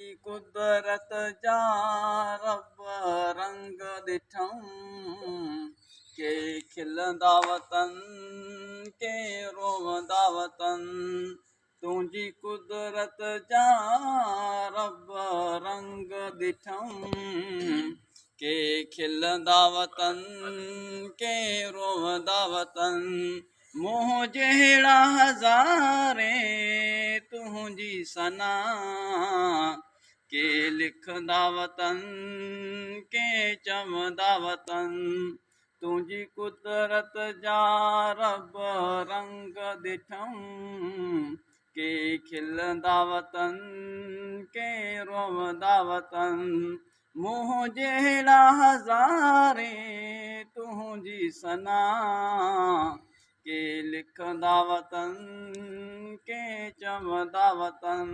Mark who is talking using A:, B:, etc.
A: قدرت جا رب رنگ ڏٺم، ڪي کلندا وتن ڪي روئندا وتن. تنهنجي قدرت جا رب رنگ ڏٺم، ڪي کلندا وتن ڪي روئندا وتن. منهن جهڙا هزارين تنهنجي ثنا، ڪي لکندا وتن ڪي چوندا وتن. تنهنجي قدرت جا رب رنگ ڏٺم، ڪي کلندا وتن ڪي روئندا وتن. منهن جهڙا هزارين تنهنجي ثنا، ڪي لکندا وتن ڪي چوندا وتن.